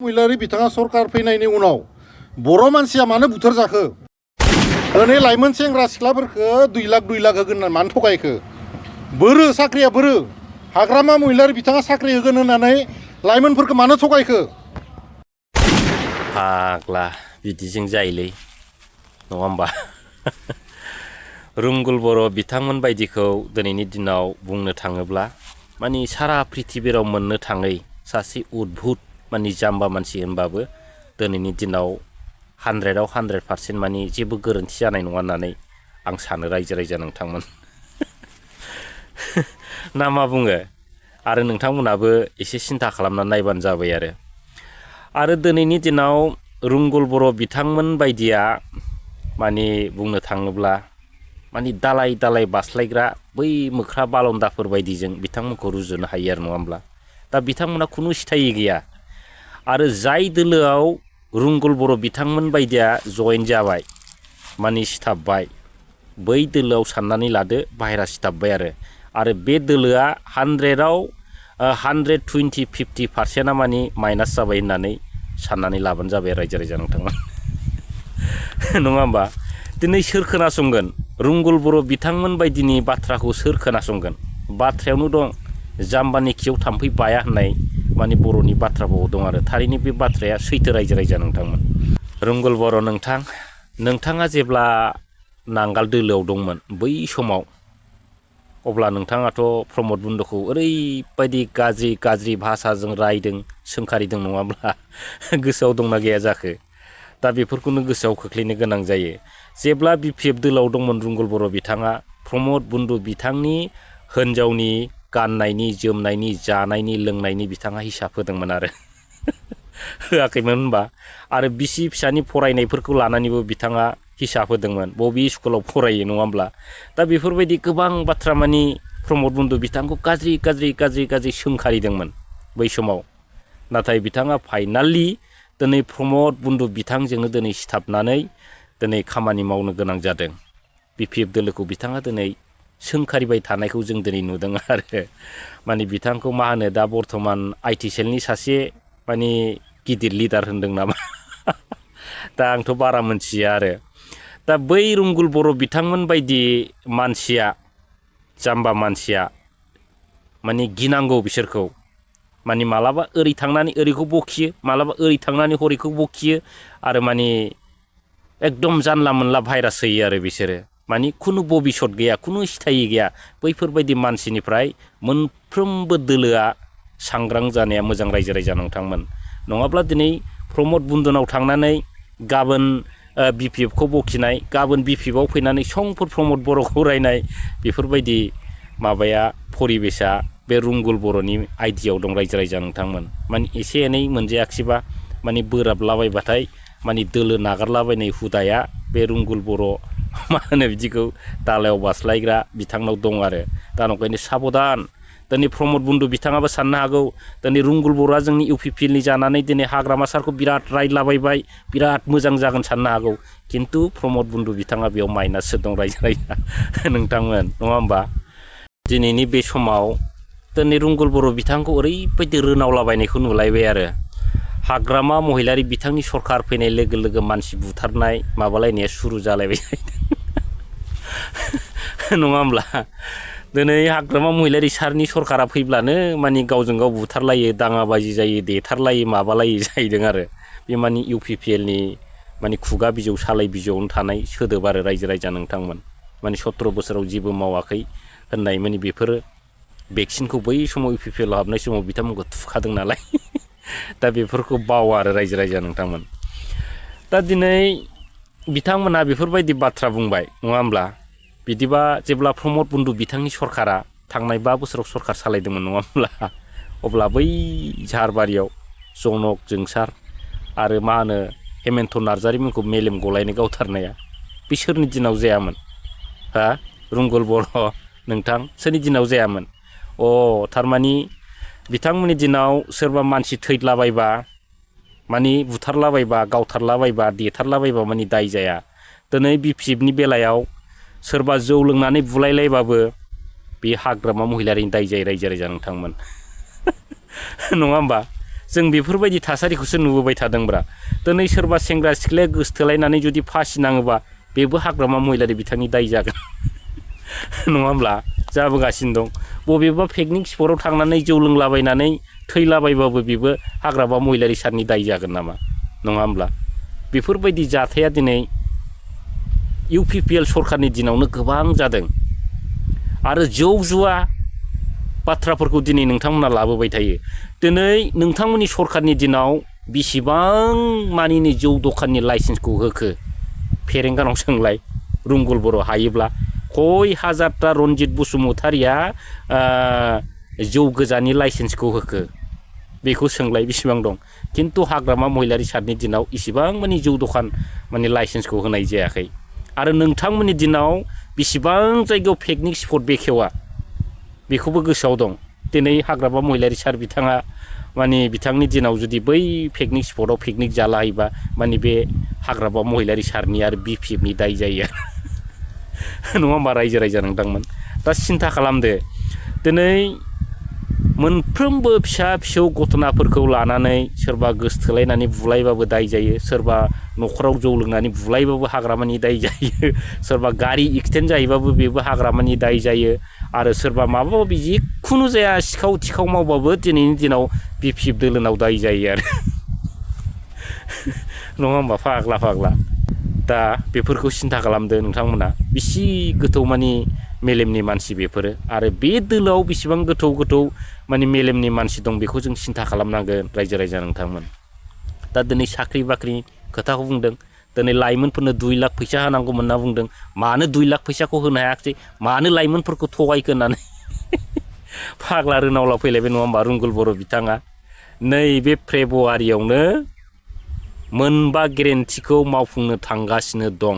महिलारि बिथाङा सरकार फैनायनि उनाव बर' मानसिया मानो बुथार जाखो दिनै लाइमोन सेंग्रा सिख्लाफोरखौ 2 लाख होगोन होननानै मानो थगायखो बोरो साख्रिया बोरो हाग्रामा महिलारि बिथाङा साख्रि होगोन होननानै लाइमोनफोरखौ मानो थगायखो फाग्ला बिदिजों जायोलै नङा होमबा रुंगुल बर' बिथांमोन बायदिखौ दिनैनि दिनाव बुंनो थाङोब्ला मानि सारा पृथिबीराव मोननो थाङै सासे उद्भुत मानि जाम्बा मानसि होनबाबो दिनैनि दिनाव 100आव 100% मानि जेबो गोरोन्थि जानाय नङा होननानै आं सानो रायजो नोंथांमोन ना मा बुङो आरो नोंथांमोनाबो एसे सिन्था खालामनानै नायबानो जाबाय आरो दिनैनि दिनाव रुंगुल बर' बिथांमोन बायदिया मानि बुंनो थाङोब्ला मानि दालाय बास्लायग्रा बै मोख्रा बालन्दाफोर बायदिजों बिथांमोनखौ रुजुनो हायो आरो नङा होमब्ला दा बिथांमोना खुनु सिथायि गैया आरो जाय दोलोआव रुंगुल बर' बिथांमोन बायदिया जयेन जाबाय मानि सिथाबबाय बै दोलोआव साननानै लादो बाहेरा सिथाबबाय आरो बे दोलोआ 100आव 120-50% मानि माइनास जाबाय होननानै साननानै लाबानो जाबाय रायजो नोंथांमोन नङा होमबा दिनै सोर खोनासंगोन रुंगुल बर' बिथांमोन बायदिनि बाथ्राखौ सोर खोनासंगोन बाथ्रायावनो दं जाम्बानि खियाव थाम्फै बाया होननाय मानि बर'नि बाथ्राबाव दं आरो थारैनो बे बाथ्राया सैथो रायजो नोंथांमोन रुंगुल बर' नोंथाङा जेब्ला नांगाल दोलोआव दंमोन बै समाव अब्ला नोंथाङाथ' प्रमद बन्द'खौ ओरैबायदि गाज्रि भाषाजों रायदों सोंखारिदों नङाब्ला गोसोआव दंना गैया जाखो दा बेफोरखौनो गोसोआव खोख्लैनो गोनां जायो जेब्ला BPF दोलोआव दंमोन रुंगुल बर' बिथाङा प्रमद बन्द बिथांनि हिन्जावनि गाननायनि जोमनायनि जानायनि लोंनायनि बिथाङा हिसाब होदोंमोन आरो होआखैमोन होनबा आरो बिसि फिसानि फरायनायफोरखौ लानानैबो बिथाङा हिसाब होदोंमोन बबे स्कुलाव फरायो नङा होमब्ला दा बेफोरबायदि गोबां बाथ्रा मानि प्रमद बन्द बिथांखौ गाज्रि सोंखारिदोंमोन बै समाव नाथाय बिथाङा फाइनालि दिनै प्रमद बन्द बिथांजोंनो दिनै सिथाबनानै दिनै खामानि मावनो गोनां जादों BPF दोलोखौ बिथाङा दिनै सोंखारिबाय थानायखौ जों दिनै नुदों आरो माने बिथांखौ मा होनो दा बर्थमान IT सेलनि सासे माने गिदिर लिडार होनदों नामा दा आंथ' बारा मोनथिया आरो दा बै रुंगुल बर' बिथांमोन बायदि मानसिया जाम्बा मानसिया माने गिनांगौ बिसोरखौ माने मालाबा ओरै थांनानै ओरैखौ बखियो मालाबा ओरै थांनानै हरैखौ बखियो आरो माने एकदम जानला मोनला भाइरास होयो आरो बिसोरो माने खुनु भबिसत गैया खुनु सिथायि गैया बैफोरबायदि मानसिनिफ्राय मोनफ्रोमबो दोलोआ सांग्रां जानाया मोजां रायजो नोंथांमोन नङाब्ला दिनै प्रमद बन्दनाव थांनानै गाबोन BPFखौ बखिनाय गाबोन BPFआव फैनानै संफोर प्रमद बर'खौ रायनाय बेफोरबायदि माबाया परिबेसा बे रुंगुल बर'नि आइडियाव दं रायजो नोंथांमोन माने एसे एनै मोनजायाखिसैबा माने बोराबलाबायबाथाय माने दोलो नागारलाबायनाय हुदाया बे रुंगुल बर' मा होनो बिदिखौ दालायाव बास्लायग्रा बिथांनाव दं आरो दा नंखायनो साबधान दिनै प्रमद बन्द बिथाङाबो साननो हागौ दिनै रुंगुल बर'आ जोंनि UPPLनि जानानै दिनै हाग्रामा सारखौ बिराद रायलाबायबाय बिराद मोजां जागोन साननो हागौ खिन्थु प्रमद बन्द बिथाङा बेयाव माइनाससो दं रायजो नोंथांमोन नङा होमबा दिनैनि बे समाव दिनै रुंगुल बर' बिथांखौ ओरैबायदि रोनावलाबायनायखौ नुलायबाय आरो हाग्रामा महिलारि बिथांनि सरकार फैनाय लोगो मानसि बुथारनाय माबालायनाया सुरु जालायबाय नङा होमब्ला दिनै हाग्रामा महिलारि सारनि सरकारा फैब्लानो माने गावजों गाव बुथारलायो दाङाबाजि जायो देथारलायो माबालायो जाहैदों आरो बे माने UPPLनि माने खुगा बिजौ सालाय बिजौआवनो थानाय सोदोब आरो रायजो नोंथांमोन माने 17 बोसोराव जेबो मावाखै होननाय माने बेफोरो भेक्सिनखौ बै समाव UPPLआव हाबनाय समाव बिथांमोनखौ थुखादों नालाय दा बेफोरखौ बावा आरो रायजो नोंथांमोन दा दिनै बिथांमोना बेफोरबायदि बाथ्रा बुंबाय नङा होमब्ला बिदिबा जेब्ला प्रमद बन्द बिथांनि सरकारा थांनाय 5 बोसोराव सरकार सालायदोंमोन नङा होमब्ला अब्ला बै झारबारियाव जनक जोंसार आरो मा होनो हेमेन्थ नार्जारिमोनखौ मेलेम गलायनो गावथारनाया बिसोरनि दिनाव जायामोन हा रुंगुल बर' नोंथां सोरनि दिनाव जायामोन थारमानि बिथांमोननि दिनाव सोरबा मानसि थैदलाबायबा माने बुथारलाबायबा गावथारलाबायबा देथारलाबायबा माने दाय जाया दिनै BPFनि बेलायाव सोरबा जौ लोंनानै बुलायलायबाबो बे हाग्रामा महिलारिनि दाय जायो रायजो नोंथांमोन नङा होमबा जों बेफोरबायदि थासारिखौसो नुबोबाय थादोंब्रा दिनै सोरबा सेंग्रा सिख्लाया गोसथोलायनानै जुदि फासि नाङोबा बेबो हाग्रामा महिलारि बिथांनि दाय जागोन नङा होमब्ला जाबोगासिनो दं बबेबा पिकनिक स्पटआव थांनानै जौ लोंलाबायनानै थैलाबायबाबो बेबो हाग्रामा महिलारि सारनि दाय जागोन नामा नङा होमब्ला बेफोरबायदि जाथाया दिनै UPPL सरखारनि दिनावनो गोबां जादों आरो जौ जुवा बाथ्राफोरखौ दिनै नोंथांमोना लाबोबाय थायो दिनै नोंथांमोननि सरखारनि दिनाव बेसेबां मानिनि जौ दखाननि लाइसेन्सखौ होखो फेरेंगानाव सोंलाय रुंगुल बर' हायोब्ला कय हाजारता रनजित बसुमतारिया जौ गोजानि लाइसेन्सखौ होखो बेखौ सोंलाय बेसेबां दं खिन्थु हाग्रामा महिलारि सारनि दिनाव इसेबां मानि जौ दखान माने लाइसेन्सखौ होनाय जायाखै आरो नोंथांमोननि दिनाव बेसेबां जायगायाव पिकनिक स्पट बेखेवा बेखौबो गोसोआव दं दिनै हाग्रामा महिलारि सार बिथाङा माने बिथांनि दिनाव जुदि बै पिकनिक स्पटआव पिकनिक जालाहैबा माने बे हाग्रामा महिलारि सारनि आरो BPFनि दाय जायो नङा होमबा रायजो राजा नोंथांमोन दा सिन्था खालामदो दिनै मोनफ्रोमबो फिसा फिसौ गथनाफोरखौ लानानै सोरबा गोसथोलायनानै बुलायबाबो दाय जायो सोरबा न'खराव जौ लोंनानै बुलायबाबो हाग्रामानि दाय जायो सोरबा गारि एक्सिडेन्ट जायोबाबो बेबो हाग्रामानि दाय जायो आरो सोरबा माबा माबि जिखुनु जाया सिखाव थिखाव मावबाबो दिनैनि दिनाव BPF दोलोनाव दाय जायो आरो नङा होमबा फाग्ला दा बेफोरखौ सिन्था खालामदो नोंथांमोना बिसि गोथौ मानि मेलेमनि मानसि बेफोरो आरो बे दोलोआव बेसेबां गोथौ मानि मेलेमनि मानसि दं बेखौ जों सिन्था खालामनांगोन रायजो राजा नोंथांमोन दा दिनै साख्रि बाख्रिनि खोथाखौ बुंदों दिनै लाइमोनफोरनो 2 लाख फैसा होनांगौमोन होनना बुंदों मानो 2 लाख फैसाखौ होनो हायाखै मानो लाइमोनफोरखौ थगायखो होननानै फाग्ला रोनावला फैलायबाय नङा होमबा रुंगुल बर' बिथाङा नैबे फेब्रुवारियावनो मोनबा गेरेन्टिखौ मावफुंनो थांगासिनो दं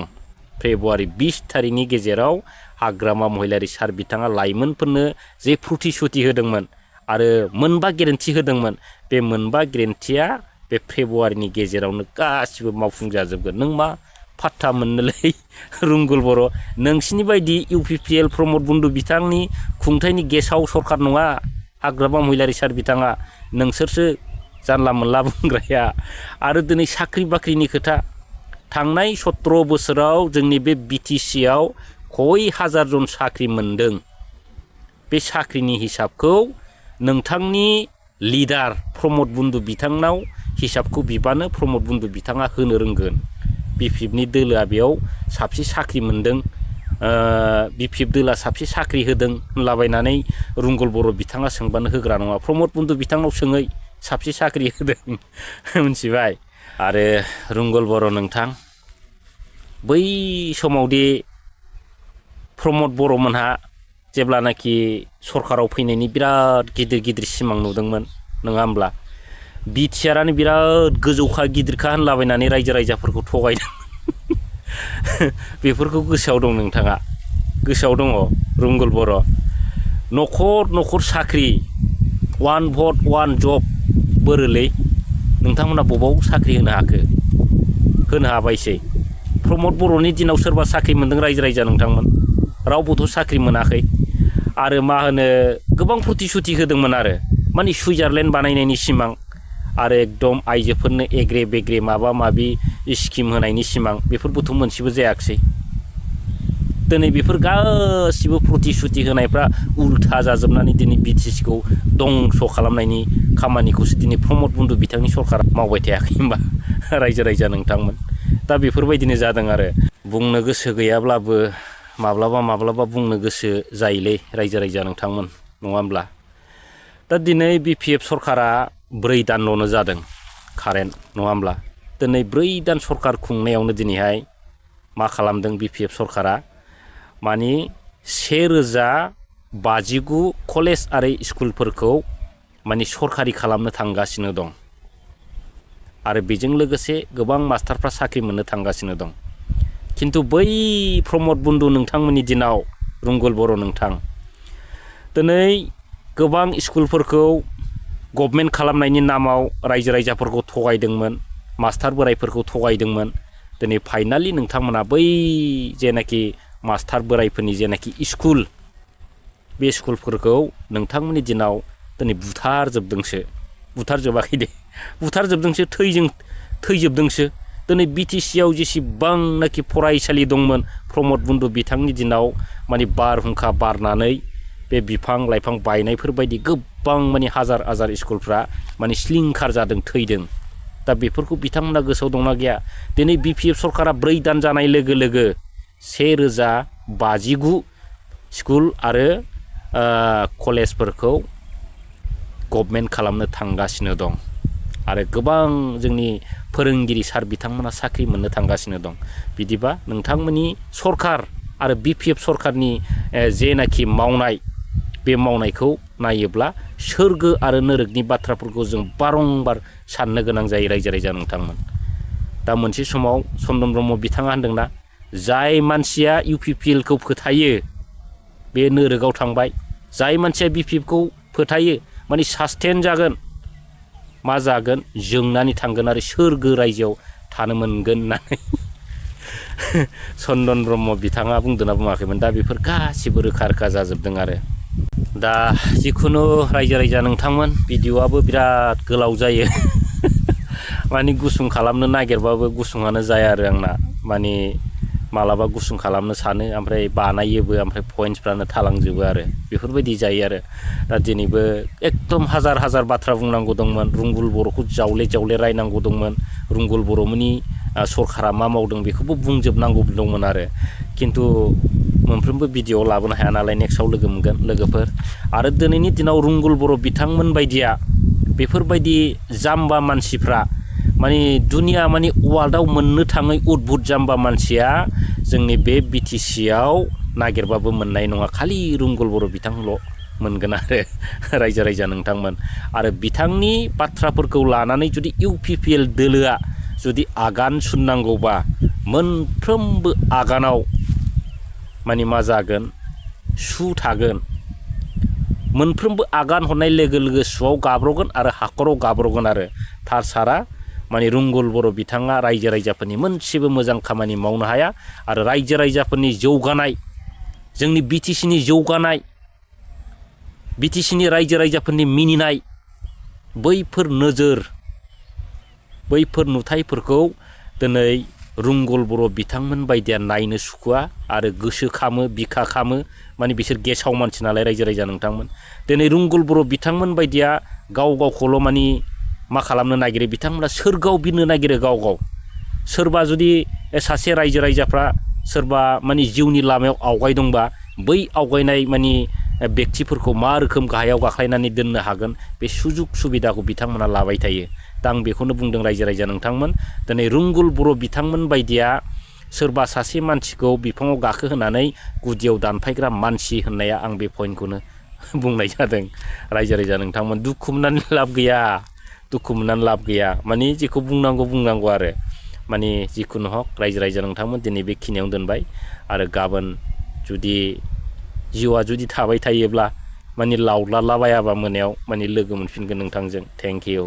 फेब्रुवारि 20 थारिखनि गेजेराव हाग्रामा महिलारि सार बिथाङा लाइमोनफोरनो जे प्रतिश्रुति होदोंमोन आरो मोनबा गेरेन्टि होदोंमोन बे मोनबा गेरेन्टिया बे फेब्रुवारिनि गेजेरावनो गासिबो मावफुंजाजोबगोन नों मा फात्ता मोननोलै रुंगुल बर' नोंसिनि बायदि UPPL प्रमद बन्दु बिथांनि खुंथायनि गेसाव सरखार नङा हाग्रामा महिलारि सार बिथाङा नोंसोरसो जानला मोनला बुंग्राया आरो दिनै साख्रि बाख्रिनि खोथा थांनाय 17 बोसोराव जोंनि बे BTC आव कय हाजार जन साख्रि मोनदों बे साख्रिनि हिसाबखौ नोंथांनि लिडार प्रमद बन्दु बिथांनाव हिसाबखौ बिबानो प्रमद बन्दु बिथाङा होनो रोंगोन BPFनि दोलोआ बेयाव साबसे साख्रि मोनदों BPF दोला साबसे साख्रि होदों होनलाबायनानै रुंगुल बर' बिथाङा सोंबानो होग्रा नङा प्रमद बन्दु बिथांनाव सोङै साबसे साख्रि होदों मिथिबाय आरो रुंगुल बर' नोंथां बै समावदि प्रमद बर'मोनहा जेब्लानाखि सरखाराव फैनायनि बिराद गिदिर सिमां नुदोंमोन नङा होमब्ला बिटिआरानो बिराद गोजौखा गिदिरखा होनलाबायनानै रायजो राजाफोरखौ थगायदों बेफोरखौ गोसोआव दं नोंथाङा गोसोआव दङ रुंगुल बर' न'खर साख्रि 1 भट 1 जब बोरोलै नोंथांमोना बबाव साख्रि होनो हाखो होनो हाबायसै प्रमद बर'नि दिनाव सोरबा साख्रि मोनदों रायजो राजा नोंथांमोन रावबोथ' साख्रि मोनाखै आरो मा होनो गोबां प्रतिश्रुति होदोंमोन आरो माने सुइजारलेण्ड बानायनायनि सिमां आरो एकदम आइजोफोरनो एग्रे बेग्रे माबा माबि स्किम होनायनि सिमां बेफोरबोथ' मोनसेबो जायाखिसै दिनै बेफोर गासिबो प्रतिश्रुति होनायफ्रा उल्था जाजोबनानै दिनै BTCखौ दंस' खालामनायनि खामानिखौसो दिनै प्रमद बन्दु बिथांनि सरकारा मावबाय थायाखै होनबा रायजो राजा नोंथांमोन दा बेफोरबायदिनो जादों आरो बुंनो गोसो गैयाब्लाबो माब्लाबा बुंनो गोसो जायोलै रायजो राजा नोंथांमोन नङा होमब्ला दा दिनै BPF सरकारा 4 दानल'नो जादों कारेन्ट नङा होमब्ला दिनै 4 दान सरकार खुंनायावनो दिनैहाय मा खालामदों BPF सरकारा माने 1059 कलेज आरो स्कुलफोरखौ माने सरकारि खालामनो थांगासिनो दं आरो बेजों लोगोसे गोबां मास्टारफ्रा साख्रि मोननो थांगासिनो दं खिन्थु बै प्रमद बन्दु नोंथांमोननि दिनाव रुंगुल बर' नोंथां दिनै गोबां स्कुलफोरखौ गभर्नमेन्ट खालामनायनि नामाव रायजो राजाफोरखौ थगायदोंमोन मास्टार बोराइफोरखौ थगायदोंमोन दिनै फाइनालि नोंथांमोना बै जेनाखि मास्टार बोराइफोरनि जेनाखि स्कुल बे स्कुलफोरखौ नोंथांमोननि दिनाव दिनै बुथारजोबदोंसो बुथारजोबाखै दे बुथारजोबदोंसो थैजोबदोंसो दिनै BTC आव जेसेबांनाखि फरायसालि दंमोन प्रमद बन्धु बिथांनि दिनाव माने बारहुंखा बारनानै बे बिफां लाइफां बायनायफोर बायदि गोबां माने हाजार हाजार स्कुलफ्रा माने सिलिंखार जादों थैदों दा बेफोरखौ बिथांमोना गोसोआव दंना गैया दिनै BPF सरकारा 4 दान जानाय लोगो लोगो 1059 स्कुल आरो कलेजफोरखौ गभर्नमेन्ट खालामनो थांगासिनो दं आरो गोबां जोंनि फोरोंगिरि सार बिथांमोना साख्रि मोननो थांगासिनो दं बिदिबा नोंथांमोननि सरकार आरो BPF सरकारनि जेनाखि मावनाय बे मावनायखौ नायोब्ला सोरगो आरो नोरगनि बाथ्राफोरखौ जों बारंबार साननो गोनां जायो रायजो राजा नोंथांमोन दा मोनसे समाव चन्दन ब्रह्म बिथाङा होनदोंना जाय मानसिया UPPL खौ फोथायो बे नोरगाव थांबाय जाय मानसिया BPF खौ फोथायो माने सास्टेन जागोन मा जागोन जोंनानै थांगोन आरो सोरगो रायजोआव थानो मोनगोन होननानै चन्दन ब्रह्म बिथाङा बुंदोंना बुङाखैमोन दा बेफोर गासिबो रोखा रोखा जाजोबदों आरो दा जिखुनु रायजो राजा नोंथांमोन भिडिअ'आबो बिराद गोलाव जायो माने गुसुं खालामनो नागिरबाबो गुसुङानो जाया आरो आंना माने मालाबा गुसुं खालामनो सानो ओमफ्राय बानायोबो ओमफ्राय पइन्ट्सफ्रानो थालांजोबो आरो बेफोरबायदि जायो आरो दा दिनैबो एकदम हाजार हाजार बाथ्रा बुंनांगौ दंमोन रुंगुल बर'खौ जावले जावले रायनांगौ दंमोन रुंगुल बर'मोननि सरकारा मा मावदों बेखौबो बुंजोबनांगौ दंमोन आरो खिन्थु मोनफ्रोमबो भिडिअ लाबोनो हाया नालाय नेक्स्टआव लोगो मोनगोन लोगोफोर आरो दिनैनि दिनाव रुंगुल बर' बिथांमोन बायदिया बेफोरबायदि जाम्बा मानसिफ्रा माने दुनिया माने वर्ल्डआव मोननो थाङै उद्भुत जाम्बा मानसिया जोंनि बे BTC आव नागिरबाबो मोननाय नङा खालि रुंगुल बर' बिथांल' मोनगोन आरो रायजो राजा नोंथांमोन आरो बिथांनि बाथ्राफोरखौ लानानै जुदि UPPL दोलोआ जुदि आगान सुननांगौबा मोनफ्रोमबो आगानाव माने मा जागोन सु थागोन मोनफ्रोमबो आगान हरनाय लोगो लोगो सुआव गाब्रगोन आरो हाखराव गाब्रगोन आरो थार सारा माने रुंगुल बर' बिथाङा रायजो राजाफोरनि मोनसेबो मोजां खामानि मावनो हाया आरो रायजो राजाफोरनि जौगानाय जोंनि BTC नि जौगानाय BTC नि रायजो राजाफोरनि मिनिनाय बैफोर नोजोर बैफोर नुथायफोरखौ दिनै रुंगुल बर' बिथांमोन बायदिया नायनो सुखुवा आरो गोसो खामो बिखा खामो माने बिसोर गेसाव मानसि नालाय रायजो राजा नोंथांमोन दिनै रुंगुल बर' बिथांमोन बायदिया गाव गावखौल' माने मा खालामनो नागिरो बिथांमोना सोरगोआव बिरनो नागिरो गाव गाव सोरबा जुदि सासे रायजो राजाफ्रा सोरबा माने जिउनि लामायाव आवगायदोंबा बै आवगायनाय माने व्यक्तिफोरखौ मा रोखोम गाहायाव गाख्लायनानै दोननो हागोन बे सुजुग सुबिदाखौ बिथांमोना लाबाय थायो दा आं बेखौनो बुंदों रायजो राजा नोंथांमोन दिनै रुंगुल बर' बिथांमोन बायदिया सोरबा सासे मानसिखौ बिफाङाव गाखोहोनानै गुदियाव दानफायग्रा मानसि होननाया आं बे पइन्टखौनो बुंनाय जादों रायजो राजा नोंथांमोन दुखु मोननानै लाब गैया माने जेखौ बुंनांगौ आरो माने जिखुनु हक रायजो राजा नोंथांमोन दिनै बेखिनियावनो दोनबाय आरो गाबोन जुदि जिउआ जुदि थाबाय थायोब्ला माने लावलालाबायाबा मोनायाव माने लोगो मोनफिनगोन नोंथांजों थेंक इउ